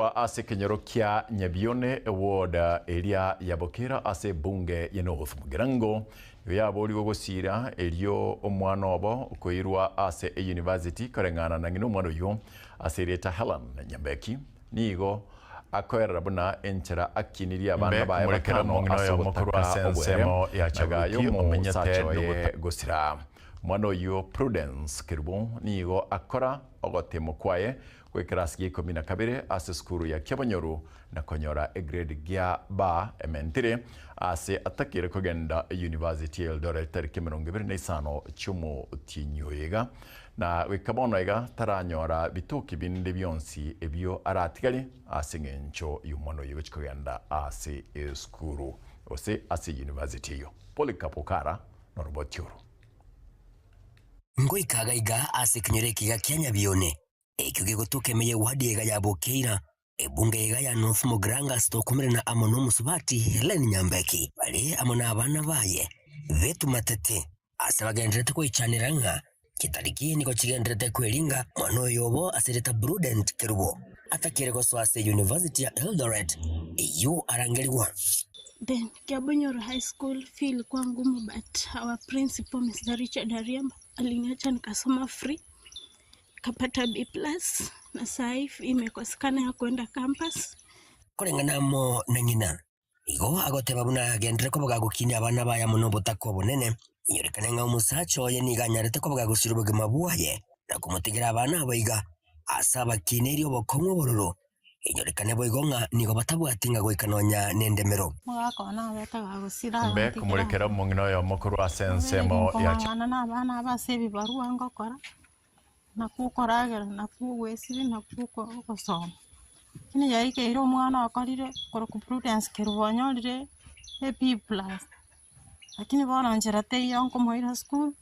Ase ekenyoro kia Nyabione eward eria ya Bokera ase ebunge ya North Mugirango nigo yaborigwe gosiira erio omwana obo koirwa ase eyunivasiti koreng'ana na ng'ina omwana oyio ase erieta Helen Nyambeki nigo akoerera buna enchera akinirie abana Mbe baye komorekera batano omong'ina ase oyomo korwa ogotaka ase obwere ensemo ya na gayo Chaburuki omenyete omosacha oye nogota. gosira. Omwana oyio Prudence Kerubo nigo akora ogotemo kwaye Gw'ekerasi gia ikomi na kabere ase esukuru ya Kiabonyoru na konyora egrade gia B ementire ase atakeire kogenda eyunivasiti ya Eldoret tariki 25 chi'omotienyi oyo iga. Na goika bono iga taranyora bitoki binde bionsi ebio aratigare ase eng'encho y'omwana oyio gochia kogenda ase esukuru gose ase eyunivasiti eyio. Polycarp Okara noroboti oro. Ngoika iga ase ekenyoro ekiga kia Nyabione, Ekio gegotoka ime y'ewadi ega ya Bokeira, ebunge ega ya North Mugirango ase tokomerana amo nomosubati Hellen Nyambeki bare amo nabana baye betumatete ase bagendererete goichanera ng'a chitariki nigo chigendererete kweringa mwana oyo obo ase erieta Prudent Kerubo atakere gosoa ase University ya Eldoret eyio arangerigwa. Then Kiabonyoru High School fee ilikuwa ngumu but our principal Mr. Richard Ariemba aliniacha nikasoma free Nikapata B plus na saa hii imekosekana ya kwenda campus. Koreng'ana amo na ng'ina, igo agoteba buna agenderere koba gagokinia abana baye amo nobotaka obonene, inyorekane ng'a omosacha oye nigo anyarete koba gagosiria obogima bwaye na komotigera abana abo iga ase abakineiri obokong'u obororo, Enyorekane boigo ng'a nigo batabwati ng'a goika nonya nendemero. Omogaka one abete gagosira Mbe agantigera komorekera ase. omong'ina oyomo korwa ase Nabo ensemo ya nkong'ang'ana nabana aba ase ebibarua ngokora, nakwo okoragera, nakwo ogwesibia, nakwo ogosoma. Lakini yaikeire omwana okorire korokwa Prudence Kerubo onyorire A plus, lakini bono nchera teiyo nkomoira sukuru,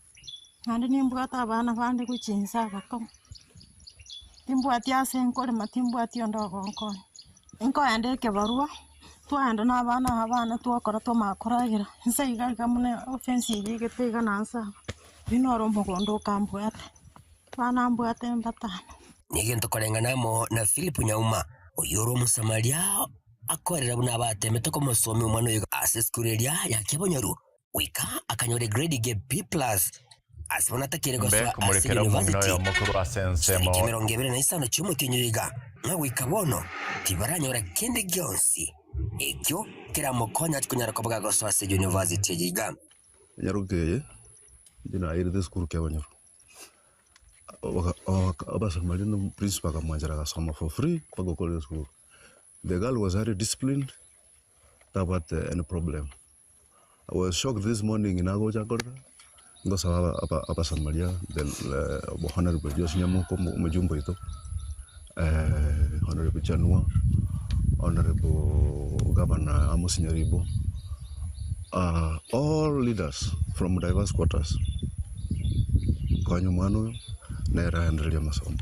naende nimbwate abana bande gochia inse abakong'u, timbwati ase nkorema, timbwati onde ogonkonya. Nkoenda ekebarua, twaenda na abana aba bane twakora twamanya koragera, inse iga iga buna ofensi eywo egete iga na nse aba, oyio noro omogondo okambwata, abana mbwate mbatano. Negento koreng'ana amo na Filipo Nyauma, oyio ore Omosamaria, akoerera buna abateemete komosomia omwana oyo ase esukuru eria ya Kiabonyoru, goika akanyora egrade ge B plus ase bono atakeire Mbe gosoa ase komorekera omong'ina university. oyomo korwa ase ensemo. Chitariki 25 chi'omotienyi oyo iga, ng'a goika bono tibaranyora kende gionsi ekio keramokonye ase konyara koba gagosoa ase university eye iga. Enyaroka eye inche nairete esukuru kiabanyoro, abasomari na omoprinsipal akamwanchera agasoma for free mpaka okorire esukuru. The girl was highly disciplined, tabwate any problem. I was shocked this morning nagocha korora, ngosaba abasamaria the honourable Joyce Nyamoko omojumbe oito, honourable Chanua, honourable governor Amos Nyaribo, all leaders from diverse quarters, konya omwana oyo nere aendererie amasomo.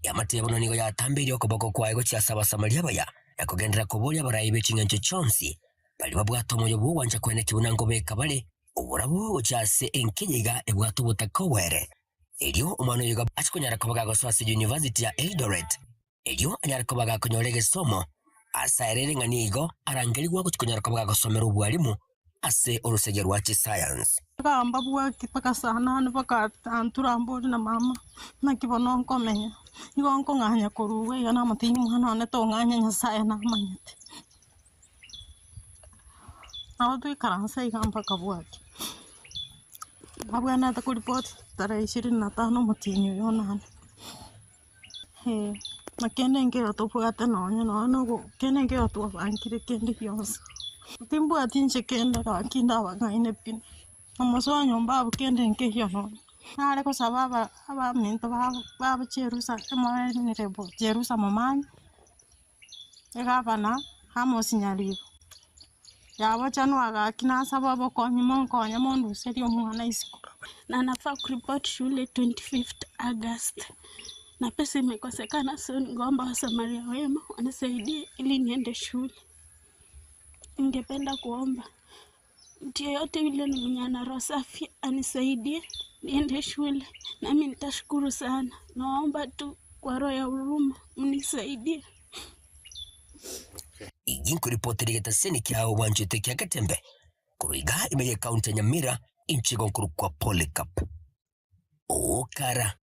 Eamate ya bono nigo yatambeirie okoboko kwaye gochia ase Abasamaria abaya, na kogenderera koboria abarai be ching'encho chionsi, baria babwate omoyo bw'ogwancha kwene ki buna nkobeka bare oborabu gochia ase enkenye iga ebwate obotaka obwere. Erio omwana oyo iga ache konyara koba gagosoa ase University ya Eldoret, erio anyare koba gakonyora egesomo ase aerere ng'a nigo arangerigwa gochia konyara koba gagosomera obwarimu ase orosege rwa chisayansi. Gamba bwaki mpaka saa nane bakatantura mbori na mama, naki bono nkomenya, nigo nkong'anya korwa iga namotebi omwana one tong'anya Nyasaye namanyete. Nabo toikaranse iga mpaka bwaki, nabwenerete koripoti tarehe ishirini na tano omotienyi oyo onane. Na kende nkeiyo tobwate nonye nonye na ogo kende nkeiyo twabangire kende gionsi. Timbwati inche kende gaki ndabang'aine pi, omosoa nyomba abwo kende nkeiyo nonye. Nare gosaba aba abaminto babo babo Jerusa emoenerebo Jerusa Momanyi, egavana Amos Nyaribo, yabocha gaki nasaba obokonyi monkonye monduserie omwana isiko. Na nafaa kuripoti shule 25th August na pesa imekosekana, so ningeomba wasamaria wema wanisaidie ili niende shule. Ningependa kuomba. Mtu yeyote yule ni mwenye ana roho safi anisaidie niende shule, nami nitashukuru sana. Naomba tu kwa roho ya huruma mnisaidie. Igi nkoripotera egetaseni kiao bwanchete kia Getembe korwa iga ime ye county ya Nyamira inche igo nkorokwa Polycarp Okara.